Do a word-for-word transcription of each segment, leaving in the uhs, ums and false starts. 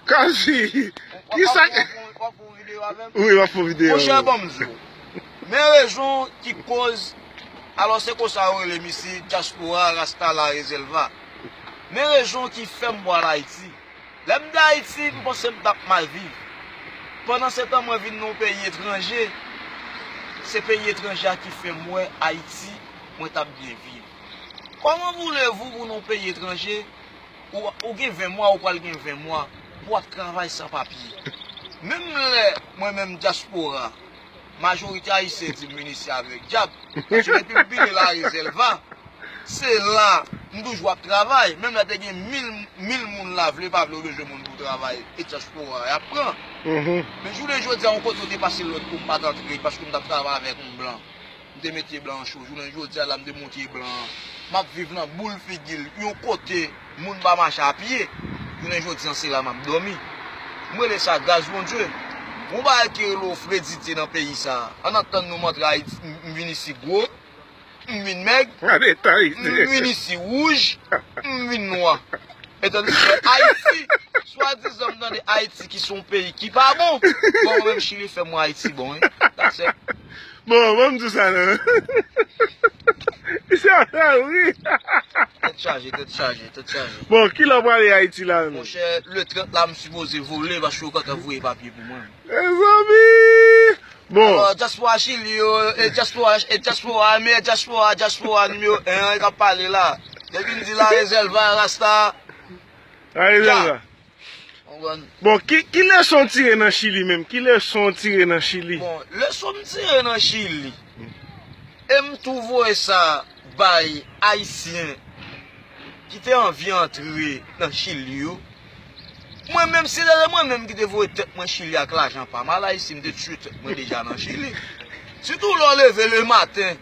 Kazi, kisa? W ap fè yon videyo avè m? Wi, w ap fè yon videyo. Monchè, ban m di w. Men rezon ki koz, alò se konsa yo rele m isi, dyaspora, rasta, la rezèlva. Men rezon ki fè m pral Ayiti. Lè m te Ayiti, m panse m t ap mal viv. Pandansetan, mwen vin nan yon peyi etranje, se peyi etranje a ki fè m wè Ayiti, mwen t ap byen viv. Comment voulez-vous pou nan yon peyi etranje, ou, ou gen ven mwa, ou pral gen ven mwa, pou w ap travay san papye. Menm lè mwen menm dyaspora, majorite ayisyen di m vin isi avèk dyab, paske depi m vini la rezèlva, se la, m toujou ap travay. Menm lè te gen mil, mil moun la, vle pa vle, ou bezwen moun pou travay. E dyaspora, y ap pran. Men jounen jodi a, yon kote ou te pase lòd pou m pa t antre, paske m t ap travay avèk yon blan. M te mete blan an cho. Jounen jodi a, la, m te montre blan an. M ap viv nan boul figi l. Yon kote, moun pa mache a pye. Jounen jodi a, se la m ap dòmi. M rele sa gras Bondye. Yon bagay ki rele ofredite nan peyi sa a. Ann atann nou m antre Ayiti, m, m vin isi gwo. M vin mèg, m vin isi wouj, m vin nwa. Etandiske Ayiti, swadizan m tande Ayiti ki se yon peyi ki pa bon. Bon, mwen menm Chili fè m wè Ayiti bon, wi. That's it. Bon, ban m di w sa non. Sa wi. Tèt chaje, tèt chaje, tèt chaje. Bon, kilè w prale Ayiti la menm? Monchè, le trant la, m sipoze vole paske yo gentan voye papye pou mwen. Mezanmi! Bon. Alò, dyaspora Chili yo, e dyaspora, e dyaspora, meyè dyaspora, dyaspora nimewo en an, e k ap pale la. Depi n di la rezèlva, rasta. La rezèlva. Konprann? Bon, ki, ki leson w tire nan Chili menm? Ki leson w tire nan Chili? Bon, leson m tire nan Chili. E m tou voye sa bay Ayisyen ki te anvi antre nan Chili yo. Mwen menm, si se te mwen menm ki te voye tèt mwen Chili ak lajan pa m, al Ayiti, m te tiye tèt mwen deja nan Chili. Sitou lè w leve lematen,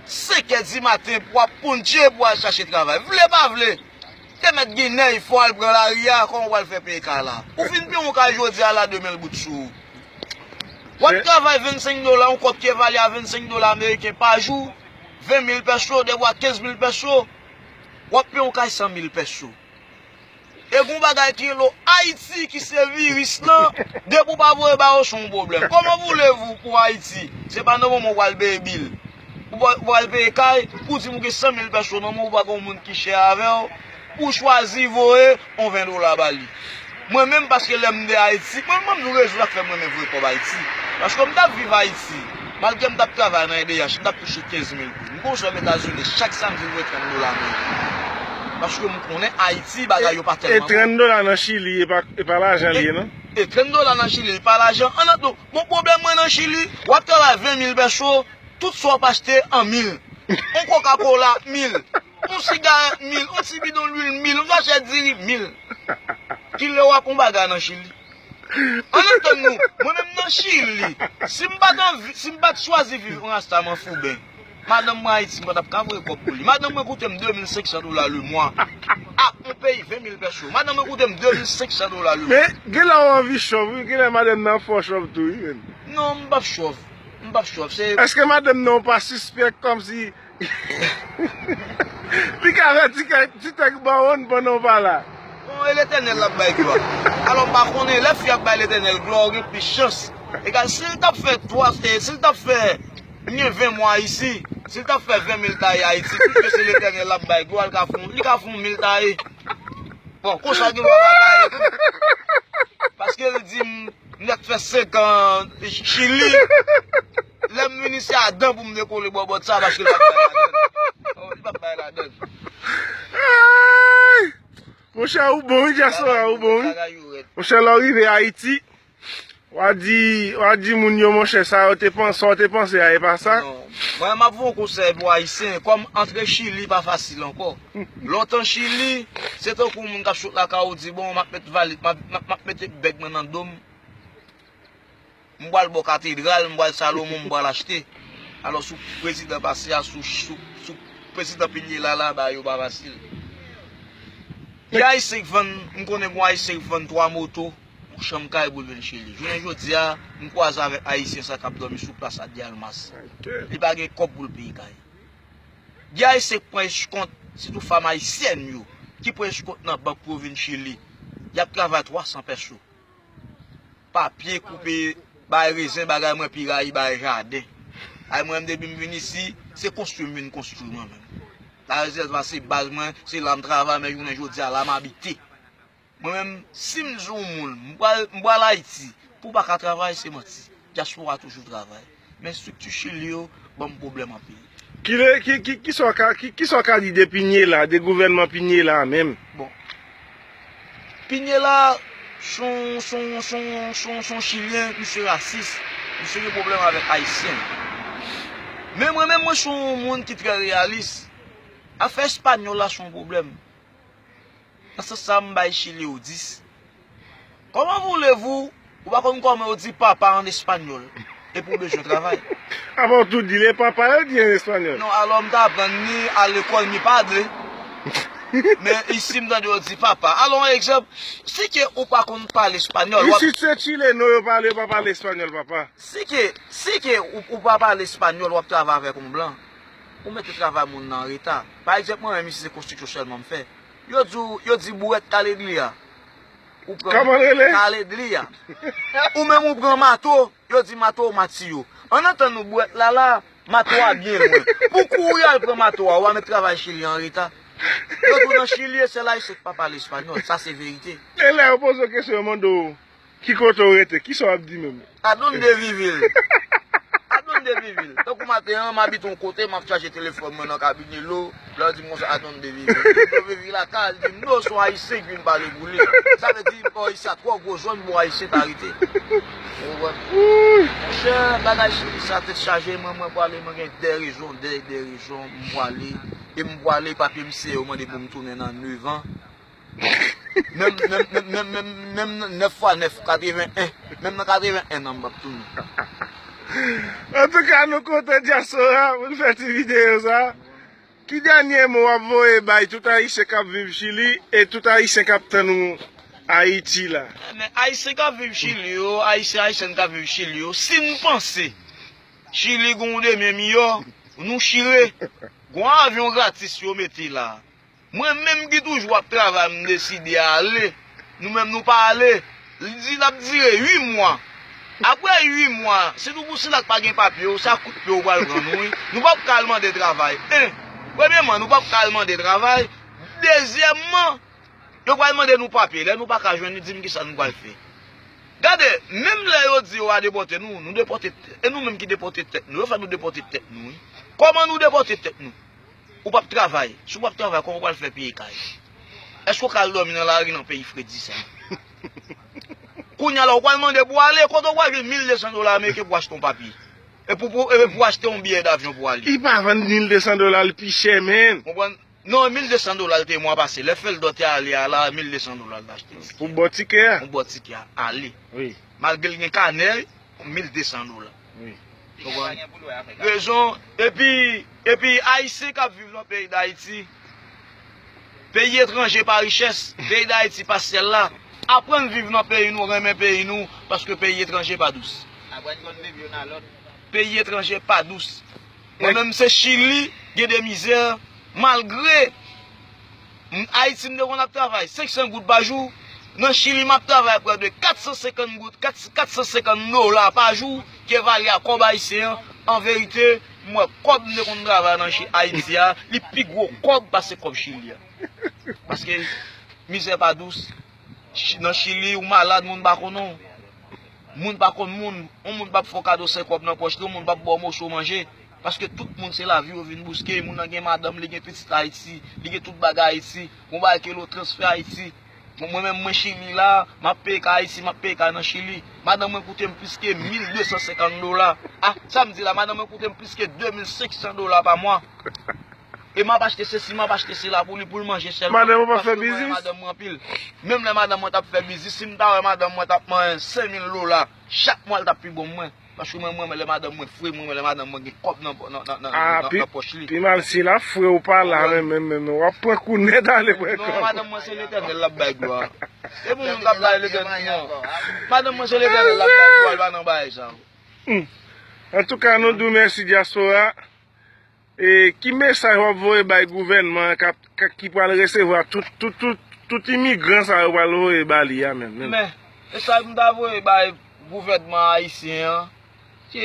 senk è di maten, pou w ap pontye, pou w al chache travay. Vle pa vle, te mèt gen nèy, fò w al pran lari a, kòman w pral fè peye kay la? Ou fin peye yon kay jodi a la, demen l bout sou ou. W ap travay vennsenk dola, yon kòb ki evalye a vennsenk dola ameriken pa jou, ven mil pèso, dèfwa kenz mil pèso. W ap peye yon kay san mil pèso. E gon bagay ki rele Ayiti ki se viris lan, depi w pa voye ba yo se yon pwoblèm. Comment voulez-vous pou Ayiti? Se pa nan moman w pral peye bil, ou pa- ou pral peye kay, pou di m ou gen san mil pèso nan men w, ou pa gen yon moun ki chè avè w, ou chwazi voye yon ven dola ba li. Mwen menm, paske lè m te Ayiti, mwen, mwen menm, rezon sa k fè mwen renmen voye kòb Ayiti. Paske m t ap viv Ayiti, malgre m t ap travay nan E D H, m t ap touche kenz mil goud. M gon sè m Etazini, chak samdi m voye trant dola ameriken. Paske m konnen Ayiti, bagay yo pa tèlman bon. E trant dola nan Chili, e pa, e pa lajan li ye, non? E trant dola nan Chili, li pa lajan. An, donk, bon, pwoblèm mwen nan Chili, w ap travay ven mil pèso, tout sa w ap achte an mil. Yon Coca-Cola, mil. Yon sigarèt, mil. Yon ti bidon lwil, mil. Yon sachè diri, mil. Kilè w ap yon bagay nan Chili? Ann antann nou, mwen menm nan Chili, si m pa t anvi, si m pa t chwazi viv yon rasta manfouben, madanm mwen Ayiti, m pa t ap ka voye kòb pou li. Madanm mwen koute m de mil senk san dola le mwa. A, yon peyi ven mil pèso. Madanm mwen koute m de mil senk san dola le mwa. Men, genlè w anvi chòv, wi. Genlè madanm nan ap fè w chòv tou, wi, menn. Non, m p ap chòv. M p ap chòv. Se Èske madanm nan w pa sispèk kòmsi li ka fè ti kèk, ti kèk bawonn pandan w pa la? Bon, e Letènèl l ap bay glwa. Alò, m pa konnen, lè fi ap bay Letènèl glwa, ou gen plis chans. Egal, si l t ap fè twa, e, si l t ap fè, m gen ven mwa isi, si l t ap fè ven mil taye Ayiti, piske se Letènèl l ap bay glwa, li ka fè, li ka fè yon mil taye. Bon, konsa gen dwa pa taye tou. Paske l di m, m t ap fè senk an Chili. Lè m vin isi a dan pou m dekole bò bòt sa, paske l p ap bay ladann. Oh, li p ap bay ladann. Ay! Monchè, ou bon, wi, dyaspora, ou bon, wi. Bagay yo rèd. Monchè, lè w rive Ayiti, w a di, w a di moun yo, monchè, sa yo te panse, sa yo te panse a, e pa sa? Non. Mwen, m ap voye yon konsèy pou Ayisyen. Kòm antre Chili pa fasil ankò. Lontan Chili, se tankou moun k ap sot lakay ou di, bon, m ap met vali-, m ap, m ap, m ap mete bèg mwen nan do m. M pral bò katedral, m pral Salomon, m pral achte. Alò, sou prezidan pase a, sou, sou, sou prezidan pilye la, la, bagay yo pa fasil. Gen Ayisyen k vann, m konnen gon Ayisyen k vann twa moto, yon chanm kay pou l vin Chili. Jounen jodi a, m kwaze avèk Ayisyen sa k ap dòmi sou plas Adi Almas. Li pa gen kòb pou l peye kay. Gen Ayisyen k pran eskont, sitou fanm ayisyèn yo, ki pran eskont nan bank pou yo vin Chili. Y ap travay twa san pèso. Papye, koupe, bay rezen, bagay mwen pi rayi, bay jaden. Ay mwen menm depi m vin isi, se konstwi m vin konstwi mwen menm. Larezèv se baz mwen, se la m travay, men jounen jodi a la m abite. Mwen menm, si m di yon moun, m pral, m pral Ayiti, pou w pa ka travay, se manti. Dyaspora toujou travay. Men estrikti Chili yo ban m pwoblèm anpil. Ki le, ki, ki, ki sa w ka, ki, ki sa w ka di de Piñera, de gouvènman Piñera a menm? Bon. Piñera, se yon, se yon, se yon, se yon, se yon Chilyen, misye rasis. Misye gen pwoblèm avèk Ayisyen. Men mwen menm, mwen se yon moun ki trè reyalis. Afè espanyòl la se yon pwoblèm. Nan sans sa, m bay Chili yo dis. Comment voulez-vous, ou pa konn kòman yo di papa an espanyòl, epi w bezwen travay. Apa w tou di le papa yo di an espanyòl? Non, alò m t aprann ni a lekòl mi padre. Men isi m tande yo di papa. Alò, yon egzanp, si ke ou pa konn pale espanyòl, w ap Isit se chileno yo pale, yo pa pale espanyòl, papa. Si ke, si ke ou, ou pa pale espanyòl, w ap travay avèk yon blan. Ou mete travay moun nan an reta. Pa egzanp, mwen menm isi se konstriksyon sèlman m fè. Yo di w, yo di bouwèt kaledliya. Ou pran Kòman l rele? Kaledliya. Ou menm ou pran mato, yo di mato matiyo. Ann antann nou bouwèt la la, mato a byen lwen. Pou kouri al pran mato a, ou a met travay Chili an reta. Yo di w nan Chili, e sèl Ayisyen ki pa pale espanyòl. Sa se verite. E lè yo poze w kesyon, yo mande w, ki kote w rete? Kisa w ap di menm? Adonde vive? Adonde vive? Tankou maten an, m abite yon kote, m ap chaje telefòn mwen nan kabine lo. Lè yo di m konsa, adonde vive? Yo vive la kay, li di m, no, se yon Ayisyen ki vin pale pou li. Sa vle di, bò isi a twò gwo zòn pou Ayisyen ta rete. Ou konprann? Monchè, bagay Chili sa tèt chaje, mwen, mwen pwale, mwen gen de rezon, de, de rezon, m pwale. E m pwale, papye m siyen, yo mande pou m tounen nan nevan. Menm, menm, menm, menm, menm, menm nan nèf fwa nèf, katreven en. Menm nan katreven en an, m p ap tounen. Antouka, nou kontan dyaspora pou n fè ti videyo sa. Ki dènye mo w ap voye bay tout Ayisyen k ap viv Chili e tout Ayisyen k ap tann ou Ayiti la? Men Ayisyen k ap viv Chili yo, Ayisyen, Ayisyèn k ap viv Chili yo, si n panse Chili gen yon demen miyò, nou chire. Gen yon avyon gratis yo mete la. Mwen menm ki toujou ap travay, m deside ale. Nou menm nou pa ale. Li di l ap dire uit mwa. Apre uit mwa, sitou pou sila k pa gen papye yo, se a kout pye yo pral pran nou, wi. Nou p ap ka al mande travay. En, premyèman, nou p ap ka al mande travay. Dezyèmman, yo pral mande nou papye. Lè nou pa ka jwenn li, di m kisa nou pral fè. Gade, menm lè yo di yo a depòte nou, nou depòte tèt. E nou menm ki depòte tèt nou, yo fè nou depòte tèt nou, wi. Kòman nou depòte tèt nou? Ou p ap travay. Si w p ap travay, kòman w pral fè peye kay? Èske w ka al dòmi nan lari nan peyi fredi sa? Kounye a la, ou pral mande pou ale, kote w pral jwenn mil de san dola ameriken pou achte yon papye? E pou, pou, e pou achte yon biyè davyon pou ale? Li pa vann mil de san dola, li pi chè, menn. Konprann? Non, mil de san dola l te mwa pase. Lè Feldo te ale a la, mil de san dola l t achte. Pou bò tikè a? Pou bò tikè a, ale. Wi. Malgre l gen kanè, mil de san dola. Wi. Konprann? Rezon, epi, epi Ayisyen k ap viv nan peyi Dayiti, peyi etranje pa richès, peyi Dayiti pa syèl la. Aprann viv nan peyi nou, renmen peyi nou, paske peyi etranje pa dous. Aprann konn viv youn a lòt. Peyi etranje pa dous. Mwen menm se Chili, gen de mizè, malgre m, Ayiti m te konn ap travay senk san goud pa jou, nan Chili m ap travay prè de kat san senkant goud, kat, kat san senkant dola pa jou, ki evale a kòb ayisyen an. An verite, m wè kòb m te konn travay nan Chi-, Ayiti a, li pi gwo kòb pase kòb Chili a. Paske mizè pa dous. Chi-, nan Chili, ou malad, moun pa konnen w. Moun pa konn moun. Yon moun p ap fè w kado senk kòb nan pòch li, yon moun p ap ba w moso manje. Paske tout moun se lavi yo vin bouske. Moun nan gen madanm, li gen pitit Ayiti, li gen tout bagay Ayiti. Gon bagay ke lo transfè Ayiti. Bon, mwen menm, mwen Chili la, m ap peye kay Ayiti, m ap peye kay nan Chili. Madanm mwen koute m plis ke mil de san senkant dola. A, sa m di la, madanm mwen koute m plis ke de mil senk san dola pa mwa. E m ap achte sesi, m ap achte sela pou li, pou l manje sèlman. Madanm ou pa fè biznis? Paske mwen renmen madanm mwen anpil. Menm lè madanm mwen t ap fè biznis, si m ta wè madanm mwen t ap manyen senk mil dola chak mwa, l t ap pi bon mwen. Paske mwen, mwen renmen lè madanm mwen fre, mwen renmen lè madanm mwen gen kòb nan, nan, nan, nan, nan, nan pòch li. Pi mal si l ap fre ou pa la, men, men, men, men, w ap pran kou nèt ale pran kòb. Non, madanm mwen se Letènèl l ap bay glwa. E pou moun k ap bay Letènèl, non. Madanm mwen se Letènèl l ap bay glwa, l pa nan bagay sa. Hmm. Antouka, nou di w mèsi, dyaspora. E ki mesaj w ap voye bay gouvènman an k ap, k ap, ki pral resevwa tout, tout, tout, tout imigran sa yo pral voye ba li a menm, menm. Men, e sa m ta voye bay gouvènman ayisyen an, se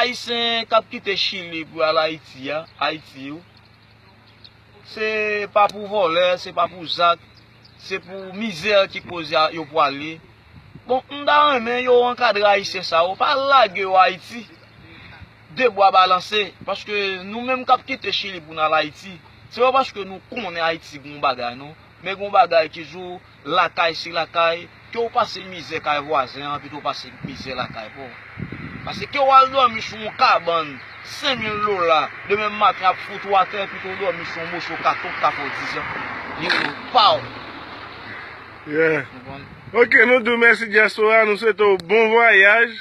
ayisyen k ap kite Chili pou al Ayiti a, Ayiti yo. Se pa pou vòlè, se pa pou zak, se pou mizè ki koze a yo pwale. Bon, m ta renmen yo ankadre ayisyen sa yo, pa lage yo Ayiti. De bwa balanse, paske nou menm k ap kite Chili pou n al Ayiti, se pa paske nou konnen Ayiti gon bagay non, men gon bagay ki jou lakay se lakay, ke w pase mizè kay vwazen an pito w pase mizè lakay pa w. Paske ke w al dòmi sou yon kabann senk mil dola, demen maten ap fout ou atè pito w dòmi sou yon moso katon k ka fè w dizan. Li pou pa w. Yeah. Konprann? Ok, nou di w mèsi dyaspora, nou swete w bon vwayaj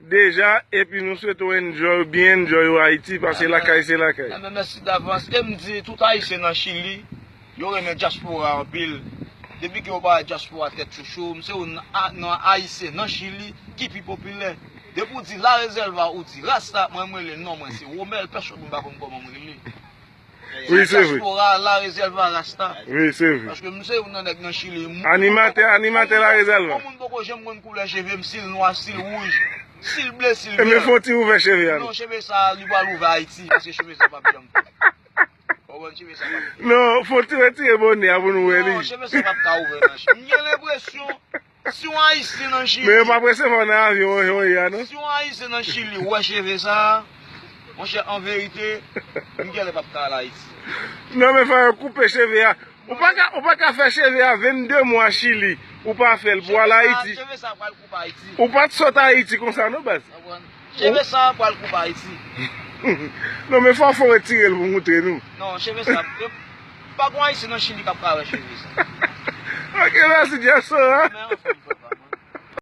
deja, epi nou swete w enjoy, byen enjoy w Ayiti, paske lakay se lakay. Enben, mèsi davans. E m di tout Ayisyen nan Chili, yo renmen dyaspora anpil. Depi ke yo pa wè dyaspora tèt chouchou, m se youn a- nan Ayisyen nan Chili ki pi popilè. Depi w di La Reserva, ou di Rasta, mwen m rele non mwen se Romel, pèsonn moun pa konn kòman m rele. Wi, se vre. Dyaspora La Reserva Rasta. Wi, se vre. Paske m se youn nan nèg nan Chili. Animatè, animatè La Reserva. Yon moun poko janm konn koulè cheve m, si l nwa, si l wouj, si l ble, si l vè. Ebyen, fon ti ouvè cheve a non. Non, cheve sa, li pral ouvè Ayiti, paske cheve sa p ap janm fèt. Ou konprann, cheve sa p ap fèt. Non, fon ti retire bonè a pou nou wè li. Non, cheve sa p ap ka ouvè nan Chili. M gen lenpresyon, si yon Ayisyen nan Chili. Men yo p ap resevwa w nan avyon, jan w ye a, non? Si yon Ayisyen nan Chili wè cheve sa, monchè, an verite, m genlè p ap ka al Ayiti. Non, men fò yo koupe cheve a. Ou pa ka, ou pa ka fè cheve a vennde mwa Chili, ou pa fè l pou al Ayiti. Cheve sa pral koupe Ayiti. Ou pa t sot Ayiti konsa, non, baz? Cheve sa pral koupe Ayiti. Non, men fò, fò w retire l pou moutre nou. Non, cheve sa, e, pa gon Ayisyen nan Chili k ap ka wè cheve sa. Ok, mèsi, dyaspora. Men anfen.